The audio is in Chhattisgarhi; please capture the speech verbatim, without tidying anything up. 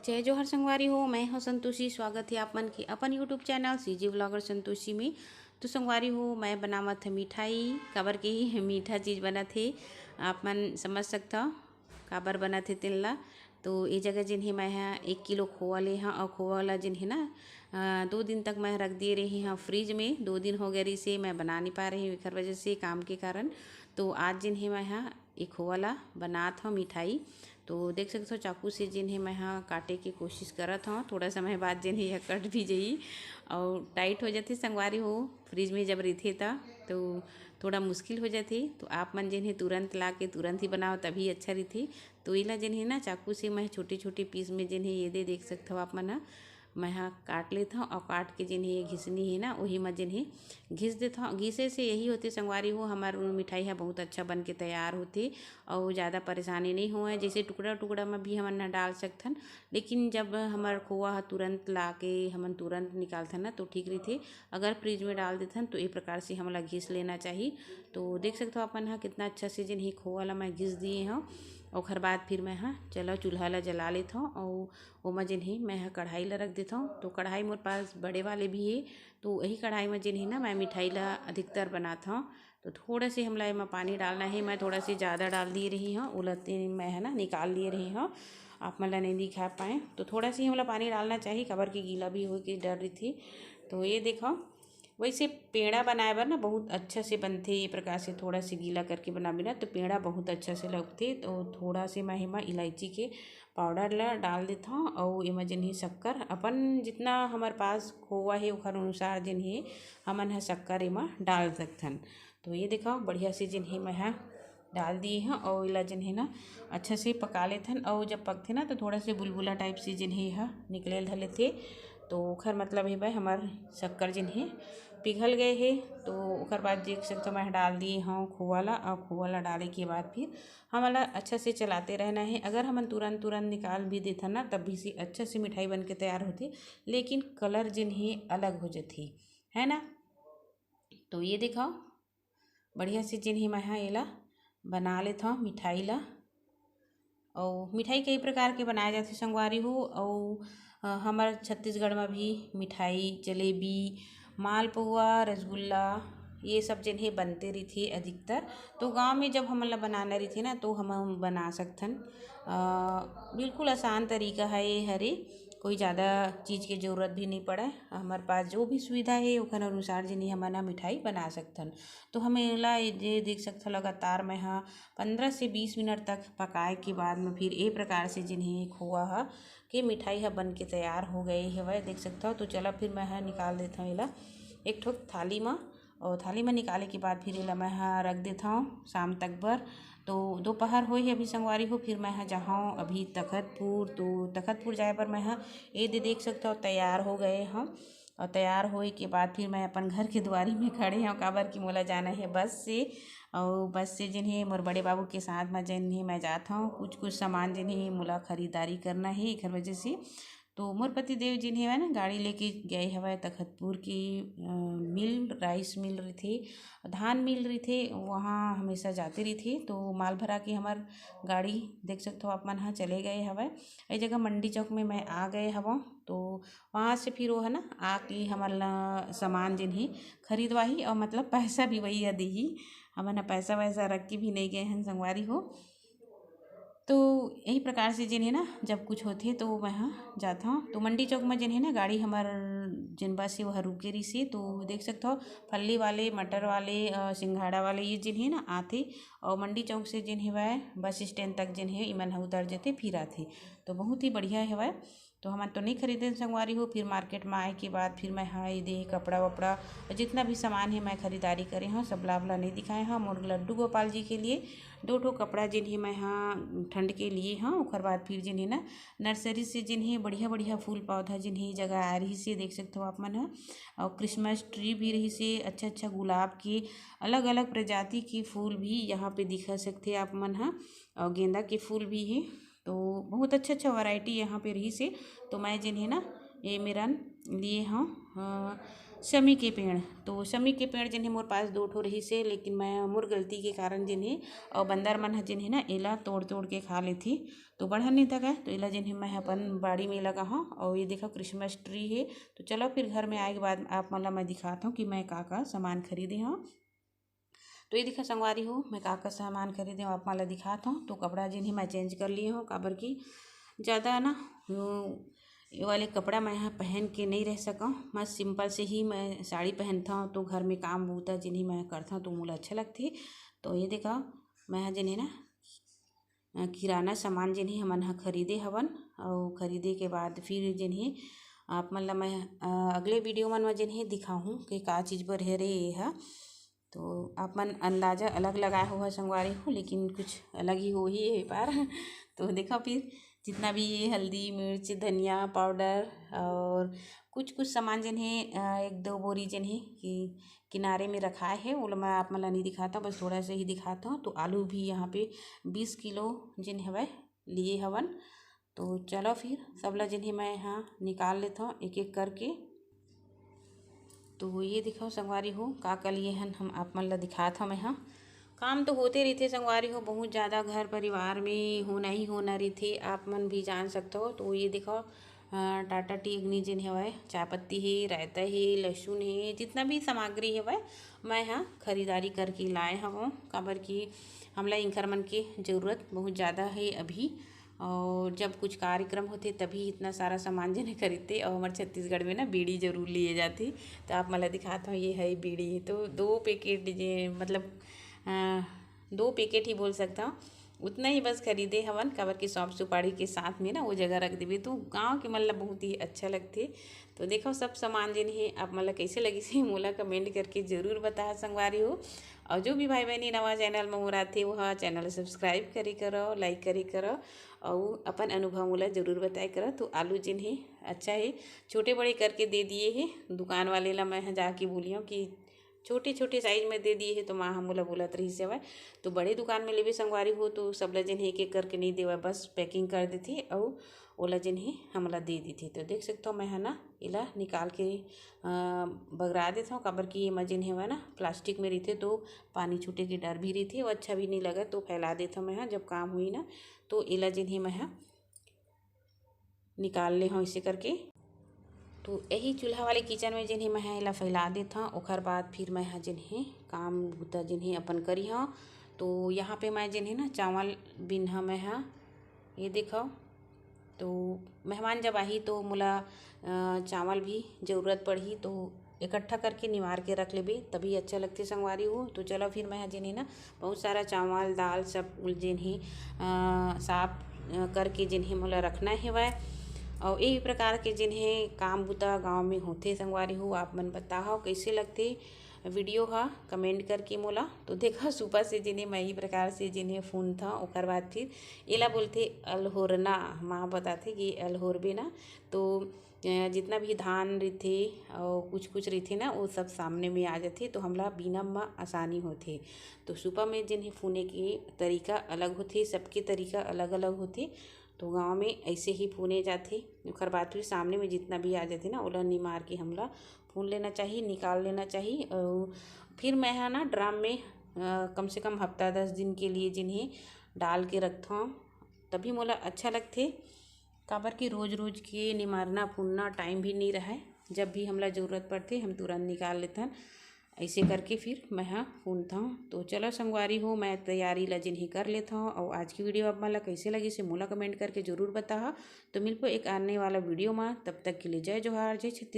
जय जोहार संगवारी हो, मैं हूं संतोषी। स्वागत हे आप मन के अपन YouTube channel CG blogger Santoshi में। तो संगवारी हो, मैं बनावत हे मिठाई, काबर के मीठा चीज बनत हे, आप मन समझ सकथव काबर बनत हे तेन ला। तो ये जगह जेन हे मैं ह एक किलो खोवा ले हव, और खोवा ला जेन हे ना, अ, दो दिन तक मैं रख दिए रही हव फ्रिज में। दो दिन हो गए रही से मैं बना नहीं पा रही हूँ एखर वजह से, काम के कारण। तो आज जेन हे मैं ह ये खोवा ला बनात हव मिठाई। तो देख सकथव, चाकू से जेन हे मैं ह काटे के कोशिश करत हव। थोड़ा समय बाद जेन हे यह कट भी जही और टाइट हो जाथे संगवारी हो, फ्रिज में जब रहिथे त तो थोड़ा मुश्किल हो जाथे। तो आप मन जेन हे तुरंत ला के तुरंत ही बनाओ, तभी अच्छा रहिथे। तो एला जेन हे ना, चाकू से मैं छोटे छोटे पीस में जेन हे ये दे देख सकथव आप मन ह, मैं ह काट लेत हव और काट के जेन हे ये घिसनी हे ना, वही म जेन हे घिस देत हव। घिसे से यही होथे संगवारी हो, हमर मिठाई ह बहुत अच्छा बन के तैयार होथे और ज़्यादा परेशानी नहीं होवय। जैसे टुकड़ा टुकड़ा में भी हमन ह डाल सकथन, लेकिन जब हमर खोवा ह तुरंत ला के हमन तुरंत निकालथन ना, तो ठीक रहिथे। अगर फ्रिज में डाल देथन तो ये प्रकार से हमला घिस लेना चाही। तो देख सकथव अपन ह कितना अच्छा से जेन हे खोवा ला मैं घिस दिए हव। ओखर बाद फिर मैं ह चलो चूल्हा ला जला लेथव और ओमा जेन हे मैं ह कढ़ाई ला रख देथव। तो कढ़ाई मोर पास बड़े वाले भी हे, तो यही कढ़ाई में जेन हे ना मैं मिठाई ला अधिकतर बनात हव। तो थोड़ा से हमला एमा पानी डालना हे, मैं थोड़ा से ज़्यादा डाल दिए रही हव, ओला ते मैं ह ना निकाल लिए रही हव, आप मन ला नहीं दिखा पाए। तो थोड़ा से हमला पानी डालना चाही, काबर के गीला भी होए के डर रहिथे। तो ये देखव, वैसे पेड़ा बनाए बर ना बहुत अच्छा से बनथे। ये प्रकार से थोड़ा से गीला करके बनाबे ना, तो पेड़ा बहुत अच्छा से लगथे। तो थोड़ा से मैं एमा इलायची के पाउडर ला डाल देथव, अउ एमा जेन हे शक्कर, अपन जितना हमर पास खोवा हे ओखर अनुसार जेन हे हमन ह शक्कर एमा डाल सकथन। तो ये देखव, बढ़िया से जेन हे मैं ह डाल दिए हव, अउ एला जेन हे ना अच्छा से पका लेथन। अउ जब पकथे ना, तो थोड़ा से बुलबुला टाइप से जेन हे ह निकले ल धर लेथे। तो ओखर मतलब हे भाई, हमर शक्कर जेन हे पिघल गए हे। तो ओकर बाद देख सकथव, मैं डाल दिए हव खोवा ला, अउ खोवा ला डाले के बाद फिर हमला अच्छा से चलाते रहना हे। अगर हमन तुरंत तुरंत निकाल भी देथन ना, तब भी से अच्छा से मिठाई बन के तैयार होथे, लेकिन कलर जेन हे अलग हो जथे, है ना। तो ये देखव, बढ़िया से जेन हे मैं ह एला बना लेथव मिठाई ला। अउ मिठाई कई प्रकार के बनाए जाथे संगवारी हो। अउ, अ, हमर छत्तीसगढ़ म भी मिठाई, जलेबी, मालपुआ, रसगुल्ला, ये सब जेन हे बनते रहिथे अधिकतर। तो गाँव में जब हमन ला बनाना रहिथे ना, तो हम बना सकथन। अ, बिल्कुल आसान तरीका हे ये हरे, कोई ज़्यादा चीज़ के जरूरत भी नहीं पड़े। हमर पास जो भी सुविधा हे ओखर अनुसार जेन हे हमन ह मिठाई बना सकथन। तो हम एला ये जे देख सकथव, लगातार मैं ह पंद्रह से बीस मिनट तक पकाए के बाद में फिर ए प्रकार से जेन हे खोवा ह के मिठाई ह बन के तैयार हो गए हवय, देख सकथव। तो चला फिर मैं ह निकाल देथव एला एक ठो थाली म, अउ थाली म निकाले के बाद फिर एला मैं ह रख देथव शाम तक बर। तो दोपहर होए हे अभी संगवारी हो, फिर मैं ह जाहव अभी तखतपुर। तो तखतपुर जाए बर मैं ह ए दे देख सकथव, तैयार हो गए हव। अउ तैयार होए के बाद फिर मैं अपन घर के दुआरी में खड़े हव, काबर कि मोला जाना हे बस से। अउ बस से जेन हे मोर बड़े बाबू के साथ म जेन हे मैं जात हव, कुछ कुछ सामान जेन हे मोला खरीदारी करना हे, एखर वजह से। तो मोर पति देव जेन हे ना गाड़ी लेके गए हवय तखतपुर के, अ, मिल, राइस मिल रहिथे, धान मिल रहिथे, वहाँ हमेशा जाते रहिथे। तो माल भरा के हमर गाड़ी देख सकथव आप मन ह चले गए हवय। ए जगह मंडी चौक में मैं आ गए हवं। तो वहाँ से फिर वो है ना आके हमर ला सामान जेन हे खरीदवाही, और मतलब पैसा भी वही ह देही। हमन ह पैसा वैसा रख के भी नहीं गए हन संगवारी हो। तो यही प्रकार से जेन हे ना जब कुछ होथे तो मैं ह जात हव। तो मंडी चौक में जेन हे ना गाड़ी हमर जेन बस हे वह रुके रहिसे। तो देख सकथव फल्ली वाले, मटर वाले, अ, सिंघाड़ा वाले ये जेन हे ना आथे, और मंडी चौक से जेन हेवय बस स्टैंड तक जेन हे इमन ह उतर जथे फिर आथे। तो बहुत ही बढ़िया हेवय। तो हमन तो नहीं खरीदेन संगवारी हो। फिर मार्केट में आए के बाद फिर मैं ह ये दे कपड़ा वपड़ा और जितना भी सामान हे मैं खरीदारी करे हव, सब ला आप ला नहीं दिखाए हव। मोर लड्डू गोपाल जी के लिए दो ठो कपड़ा जेन हे मैं ह ठंड के लिए हव। ओकर बाद फिर जेन हे ना नर्सरी से जेन हे बढ़िया बढ़िया फूल पौधा जेन हे जगह आ रहिसे, देख सकथव आप मन ह। और क्रिसमस ट्री भी रहिसे, अच्छा अच्छा गुलाब के अलग अलग प्रजाति के फूल भी यहाँ पे दिखा सकथे आप मन ह। और गेंदा के फूल भी हे। तो बहुत अच्छा अच्छा वैरायटी यहाँ पे रहिसे। तो मैं जेन हे ना ये मेरन लिए हव, अ, शमी के पेड़। तो शमी के पेड़ जिन हे मोर पास दो ठो रहिस हे, लेकिन मैं मोर गलती के कारण जिन हे, अउ बंदर मन ह जिन हे ना, एला तोड़ तोड़ के खा लेथे। तो बढ़न नहीं थकय, तो एला जिन हे मैं अपन बाड़ी में लगाहूँ। अउ ये देखो, क्रिसमस ट्री हे। तो चलो फिर घर में आए के बाद आप मन ला मैं दिखात हूँ कि मैं का का सामान खरीदे हूँ। तो ये देखो संगवारी हो, मैं का का सामान खरीदे हूँ, आप मन ला दिखात हूँ। तो कपड़ा जिन हे मैं चेंज कर लिए हूँ, काबर कि ज़्यादा ना, वो, ये वाले कपड़ा मैं ह पहन के नहीं रह सकूँ। मैं सिंपल से ही मैं साड़ी पहनता हूँ, तो घर में काम बूता जिन हे मैं करता हूँ, तो मोला अच्छा लगथे। तो ये देखो, मैं ह जिन हे ना, अ, किराना सामान जिन हे हमन ह खरीदे हवन, अउ खरीदे के बाद फिर जिन हे आप मन ला मैं, अ, अगले वीडियो मन म जिन हे दिखाहूँ कि का चीज़ बर हे रे ये ह। तो आप मन अंदाजा अलग लगाए हो संगवारी हो, लेकिन कुछ अलग ही होही ये बार। तो देखो फिर जितना भी ये हल्दी, मिर्च, धनिया पाउडर और कुछ कुछ सामान जिन हे, अ, एक दो बोरी जिन हे कि किनारे में रखाए हे, ओला मैं आप मन ला नहीं दिखाता, बस थोड़ा सा ही दिखाता हूँ। तो आलू भी यहाँ पे बीस किलो जिन हवय लिए हवन। तो चलो फिर सबला जिन हे मैं यहाँ निकाल लेता हूँ एक एक करके। तो ये दिखाओ संगवारी हो, का का लिए हन हम आप मन ला दिखात हव मैं ह। काम तो होते रहिथे संगवारी हो, बहुत ज़्यादा घर परिवार में होना ही होना रहिथे, आप मन भी जान सकते हो। तो ये दिखाओ, अ, टाटा टी अग्नि जिन हवय, चाय पत्ती हे, रायता हे, लहसुन हे, जितना भी सामग्री हवय मैं ह खरीदारी करके लाए हवं, काबर कि हमला इंखर मन के जरूरत बहुत ज़्यादा हे अभी। और जब कुछ कार्यक्रम होथे तभी इतना सारा सामान जने खरीदथे। और हमारे छत्तीसगढ़ में ना बीड़ी जरूर लिए जाथे। तो आप मन ला दिखात हव, ये है बीड़ी, तो दो पैकेट जे मतलब, अ, दो पैकेट ही बोल सकता हूँ, उतना ही बस खरीदे हवन, काबर कि सौंफ सुपारी के साथ में ना वो जगह रख देबे तो गाँव के मन ला बहुत ही अच्छा लगथे। तो देखो सब सामान जेन हे आप मन ला कैसे लगिस हे, मोला कमेंट करके जरूर बताहा संगवारी हो। और जो भी भाई बहनी नवा चैनल में मोर आथे, वो चैनल सब्सक्राइब करे करो, लाइक करे करो, और अपन अनुभव मोला जरूर बताए करो। तो आलू जेन हे अच्छा हे, छोटे बड़े करके दे दिए हे दुकान वाले ला। मैं ह जाके बोलियो कि छोटे छोटे साइज में दे दिए हे, तो माँ ह मोला बोलत रहिस हवय। तो बड़े दुकान में लेबे संगवारी हो, तो सबला जेन हे एक एक करके नहीं देवय, बस पैकिंग कर देथे अउ ओला जेन हे हमला दे देथे। तो देख सकथव, मैं ह ना एला निकाल के, अ, बगरा देथव, काबर कि एमा जेन हेवय ना प्लास्टिक में रहिथे, तो पानी छूटे के डर भी रहिथे, वो अच्छा भी नहीं लगय। तो फैला देथव मैं ह, जब काम होही ना, तो एला जेन हे मैं ह निकाल ले हव इसे करके। तो यही चूल्हा वाले किचन में जेन हे मैं ह एला फैला देथव, ओखर बाद फिर मैं ह जेन हे काम बूता जेन हे अपन करी हव। तो यहाँ पे मैं जेन हे ना चावल बिनहा मैं ह, ये देखव। तो मेहमान जब आही तो मोला, अ, चावल भी जरूरत पड़ही, तो इकट्ठा करके निवार के रख लेबे तभी अच्छा लगथे संगवारी हो। तो चलो फिर मैं ह जेन हे ना बहुत सारा चावल दाल सब जेन हे, अ, साफ, अ, करके जेन हे मोला रखना हेवय। और यही प्रकार के जेन हे काम बूता गाँव में होथे संगवारी हो। आप मन बताहव कैसे लगथे वीडियो ह कमेंट करके मोला। तो देखा सुबह से जेन हे मैं यही प्रकार से जेन हे फूनथव, ओकर बाद फिर एला बोलथे अल्होरना, माँ बताथे कि अल्होरबे ना। तो अ, जितना भी धान रहिथे और कुछ कुछ रहिथे ना, वो सब सामने में आ जाथे, तो हमला बीनब म आसानी होथे। तो सुपा में जेन हे फूने के तरीका अलग होथे, सबके तरीका अलग अलग होथे। तो गाँव में ऐसे ही फूने जाथे, ओकर बाद फिर सामने में जितना भी आ जाथे ना, ओला निमार के हमला फून लेना चाहिए, निकाल लेना चाहिए। और फिर मैं ह ना ड्रम में, अ, कम से कम हफ्ता दस दिन के लिए जेन हे डाल के रखथव, तभी मोला अच्छा लगथे। काबर कि रोज रोज के निमारना फूनना टाइम भी नहीं रहय, जब भी हमला जरूरत पड़थे हम तुरंत निकाल लेथन। ऐसे करके फिर मैं ह फूनथव। तो चलो संगवारी हो, मैं तैयारी ला जेन हे कर लेथव। और आज की वीडियो आप मन ला कैसे लगिस हे मोला कमेंट करके जरूर बताहा। तो मिलबो एक आने वाला वीडियो मा, तब तक के लिए जय जोहार, जय छत्तीसगढ़।